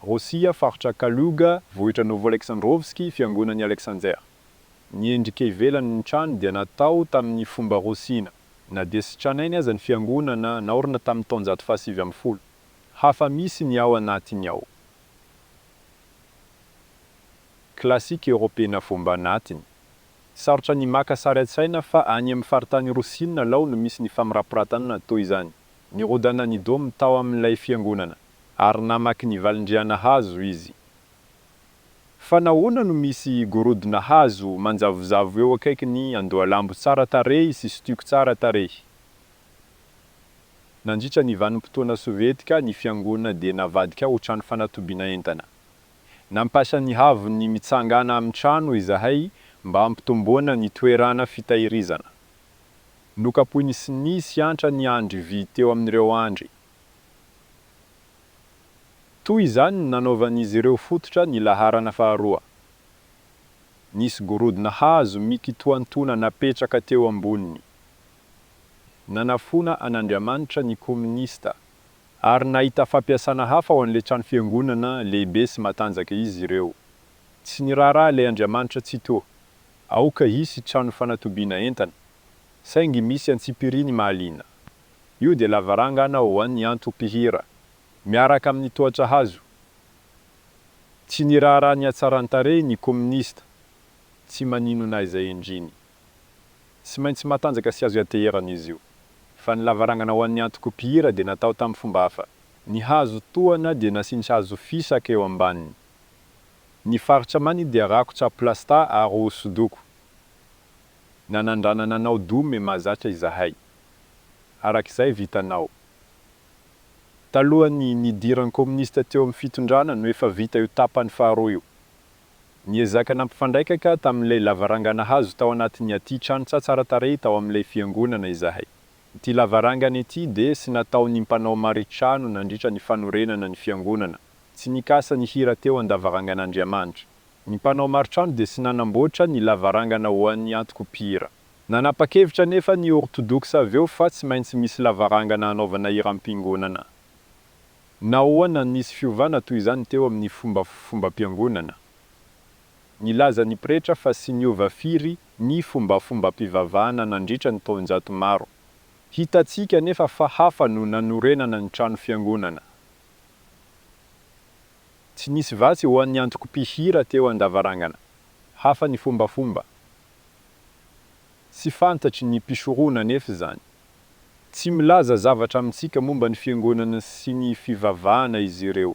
Rosia, faritra Kaluga, vohitra Novoaleksandrovsky, Fiangonan'i Alexander. Ny endrika ivelany ny trano dia natao tamin'ny fomba rosiana. Na dia sy tranainy aza ny fiangonana, naorina tamin'ny taonjato faha-19. Hafa misy ny ao anatiny ao. Classique eoropeana fomba anatiny. Sarotra ny maka sary an-tsaina fa any amin'ny faritany rosiana lao no misy ny famirapiratana toy izany. Nirodana ny dôme tao amin'ilay fiangonana, ary namaky ny valin-drihana hazo izy. Fa nahoana no misy gorodona hazo manjavozavo eo akaikin'ny andohalambo tsara tarehy sy stucco tsara tarehy? Nandritra ny vanim-potoana sovietika, ny fiangonana dia navadika ho trano fanatobiana entana. Nampiasa ny haavon'ny mitsangana amin'ny trano izahay mba hampitomboana ny toerana fitahirizana. Nokapohiny sy nisy antra ny andry vy teo amin'ireo andry. Toy izany no nanaovan'izy ireo fototra ny laharana faharoa. Nisy gorodona hazo mikitoantoana napetraka teo amboniny. Nanafoana an'Andriamanitra ny kominista, ary nahita fampiasana hafa ho an'ilay trano fiangonana lehibe sy matanjaka izy ireo. Tsy niraharaha ilay Andriamanitra Tsitoha. Aoka hisy trano fanatobiana entana. Saingy misy antsipiriany mahaliana. Io dia lavarangana ho an'ny antoko mpihira, miaraka amin'ny tohatra hazo. Tsy niraharaha ny hatsaran-tarehy ny kominista, tsy maninona izay endriny. Tsy maintsy matanjaka sy azo ianteherana izy io. Fa ny lavarangana ho an'ny antoko mpihira dia natao tamin'ny fomba hafa. Ny hazo tohana dia nasiany hazo fisaka eo ambaniny. Ny faritra ambaniny dia rakotra plasta ary hosodoko. Nanandrana nanao dome mahazatra izahay, arak'izay vitanao. Talohan'ny nidiran'ny kominista teo amin'ny fitondrana no efa vita io tapany faharoa io. Niezaka nampifandraikaka tamin'ilay lavarangana hazo tao anatin'ny aty trano tsara tarehy tao amin'ilay fiangonana izahay. Ity lavarangana ity dia sy nataon'ny mpanao maritrano nandritra ny fanorenana ny fiangonana. Tsy nikasa ny hira teo an-davarangan'Andriamanitra. Ny mpanao maritrano dia sy nanamboatra ny lavarangana ho an'ny antoko mpihira. Nanapa-kevitra anefa ny ortodoksa avy eo fa tsy maintsy misy lavarangana hanaovana hiram-piangonana. Nahoana no nisy fiovana toy izany teo amin'ny fombafombam-piangonana? Nilaza ny pretra fa sy niova firy ny fombafombam-pivavahana nandritra ny taonjato maro. Hitantsika anefa fa hafa no nanorenana ny trano fiangonana. Tsy nisy vatsy ho an'ny antoko mpihira teo an-davarangana. Hafa ny fombafomba. Tsy fantatry ny mpisorona anefa izany. Tsy milaza zavatra amintsika momba ny fiangonana sy ny fivavahana izy ireo.